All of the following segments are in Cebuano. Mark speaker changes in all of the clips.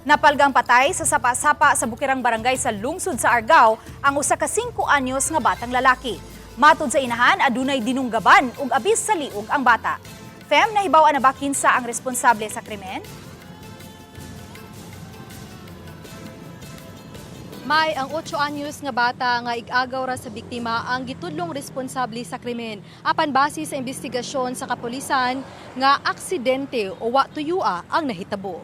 Speaker 1: Napalgang patay sa sapa-sapa sa Bukirang Barangay sa lungsod sa Argao ang usa ka 5 anyos nga batang lalaki. Matod sa inahan, adunay dinunggaban ug abis sa liog ang bata. Fem, nahibaw na ba kinsa ang responsable sa krimen?
Speaker 2: May ang 8 anyos nga bata nga igagaw ra sa biktima ang gitudlong responsable sa krimen. Apan base sa investigasyon sa kapulisan nga aksidente o wa tuyua ang nahitabo.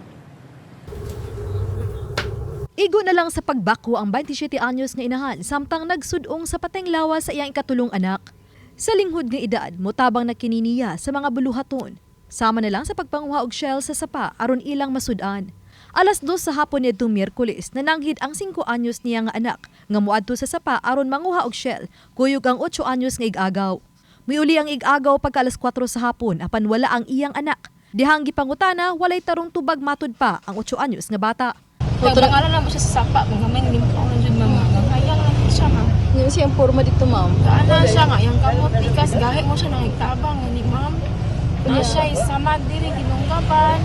Speaker 2: Igo na lang sa pagbako ang 27 anyos nga inahan samtang nagsudong sa patenglawa sa iyang ikatulong anak. Sa linghod nga edad, motabang na kini niya sa mga buluhaton. Sama na lang sa pagpanguha og shell sa sapa aron ilang masudan. 2:00 sa hapon niadtong Miyerkules, nananghid ang 5 anyos niya nga anak nga moadto sa sapa aron manguha og shell, kuyog ang 8 anyos nga igagaw. Miuli ang igagaw pagka 4:00 sa hapon apan wala ang iyang anak. Dihang gipangutana, walay tarong tubag matud pa ang 8 anyos nga bata.
Speaker 3: Nagpangalan na mo siya sa sapa, kung gamay hindi mo ako jud mama. Hayang lang siya, ma'am.
Speaker 2: Nga siya ang forma dito, ma'am.
Speaker 3: Kaana siya nga yang kamot tikas gahi mo siya nang tabang ni ma'am. Na siya samad diri ginunggaban.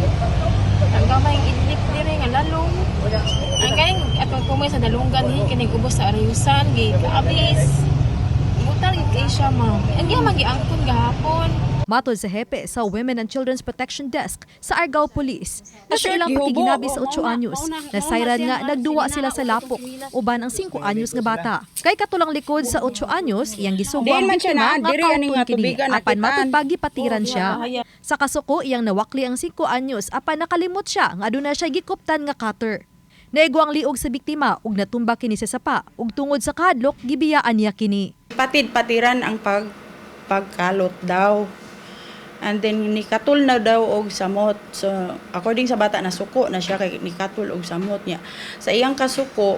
Speaker 3: Ang gamay idlip diri nga lalong. Ang kaning atong kumay sa dalunggan hi kining ubos sa arayusan gi kaabis. Butal gid kay siya, ma'am. Ang iya magiangkon gahapon.
Speaker 2: Matod sa hepe sa Women and Children's Protection Desk sa Argao Police na sa ilang pakiginabi sa 8 anyos, nasayran nga nagduwa sila sa lapok uban ang 5 anyos nga bata. Kay katulang likod sa 8 anyos, iyang gisugo
Speaker 4: Diin
Speaker 2: ang
Speaker 4: man siya
Speaker 2: biktima
Speaker 4: na,
Speaker 2: nga
Speaker 4: diri ani
Speaker 2: kaupon
Speaker 4: nga
Speaker 2: kini
Speaker 4: tubigan
Speaker 2: apan
Speaker 4: nakitaan.
Speaker 2: matod pa gipatiran siya. Sa kasuko, iyang nawakli ang 5 anyos apan nakalimot siya nga aduna siya gikuptan nga cutter. Naigo ang liog sa biktima ug natumba kini sa sapa ug tungod sa kahadlok gibiyaan niya kini.
Speaker 4: Patid-patiran ang pagkalot daw. And then nikatul na daw og samot. So according sa bata, nasuko na siya kay nikatul og samot niya. Sa iyang kasuko,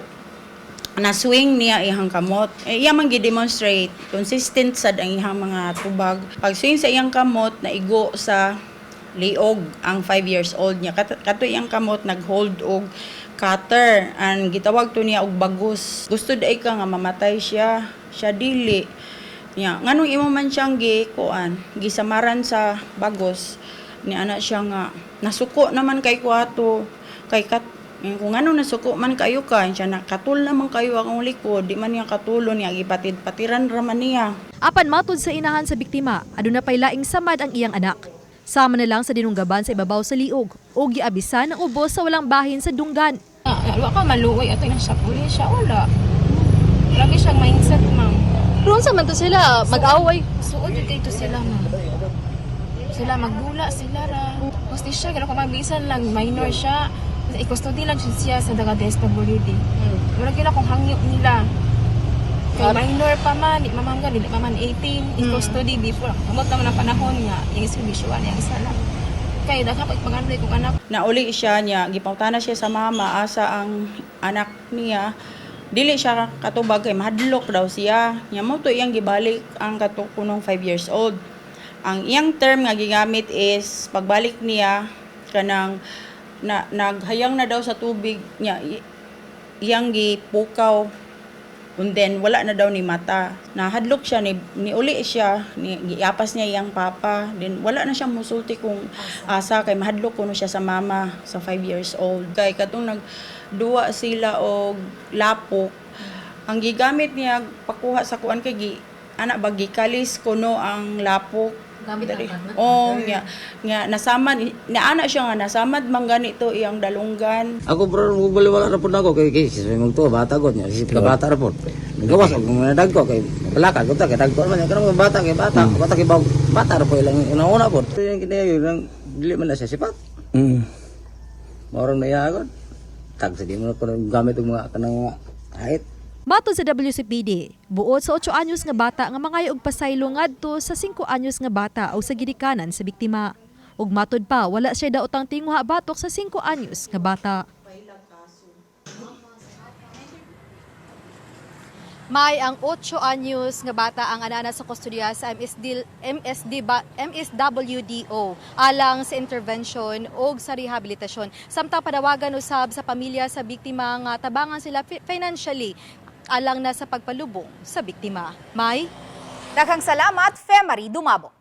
Speaker 4: na swing niya iyang kamot. Eh, iya man gi-demonstrate consistent sad ang iyang mga tubag. Pag swing sa iyang kamot, naigo sa liog ang 5 years old niya. Kato iyang kamot naghold og cutter and gitawag to niya og bagus. Gusto daay ka nga mamatay siya. Siya dili. Niya, nganong imo man siyang gi kuan, gisamaran sa bagos ni ana siya nga nasuko naman kay kuato kay kat kung ano nasuko man kayo ka siya nakatul naman kayo akong likod di man niya katulon niya gipatid-patiran ra man niya.
Speaker 2: Apan matod sa inahan sa biktima, aduna pay laing samad ang iyang anak. Sama na lang sa dinunggaban sa ibabaw sa liog o giabisan ang ubos sa walang bahin sa dunggan.
Speaker 3: Ah, wa ka maluoy ato na siya puli siya wala. Lagi siyang mindset, ma'am.
Speaker 2: Roon sa man to sila mag-away.
Speaker 3: Suod jud kay to sila, ma'am. Sila magdula sila ra. Gusto siya kaya kung magbisan lang minor siya. I-custody lang jud siya sa daga DSWD. Wala gyud akong hangyo nila. Kay minor pa man, di mamangga, dili pa man 18, i-custody before. Amot naman ang panahon nga, yung servisyoan yang isa lang. Kay daghan pag pangandoy kong anak.
Speaker 4: Nauli siya niya gipangutana siya sa mama asa ang anak niya. Dili siya katubag kay mahadlok daw siya niya. Mo to iyang gibalik ang kato kunong 5 years old. Ang iyang term nga gigamit is pagbalik niya kanang na, naghayang na daw sa tubig niya, iyang gipukaw. And then wala na daw ni mata. Nahadlok siya ni niuli siya ni giapas niya iyang papa. Then wala na siya musulti kung asa kay mahadlok kuno siya sa mama sa 5 years old. Kay katong nagduwa sila og lapok. Ang gigamit niya pakuha sa kuan kay gi ana ba gikalis kuno ang lapok. Gamit ang Oh, nga nga nasamad naana siya nga nasamad man ganito iyang dalunggan.
Speaker 5: Ako bro, baliwala na po na ako kay kay sa mong to bata god niya, si bata ra po. Nagawas og mga dagko kay palaka ko ta kay dagko man kanang mga bata kay bata, bata kay bag, bata ra po ilang una-una po. Yung kini yung dili man na siya sipat. Mao na iya god. Tag sa di mo na ko gamit og mga kanang mga height.
Speaker 2: Matod sa WCPD, buot sa 8 anyos nga bata nga mangayo og pasaylo ngadto sa 5 anyos nga bata o sa gidikanan sa biktima. Ug matod pa, wala siya daotang tinguha batok sa 5 anyos nga bata. May ang 8 anyos nga bata ang anana sa kustodiya sa MSD, MSD ba, MSWDO alang sa intervention o sa rehabilitasyon. Samtang panawagan usab sa pamilya sa biktima nga tabangan sila financially alang na sa pagpalubong sa biktima. May
Speaker 1: Daghang salamat, Femary Dumabo.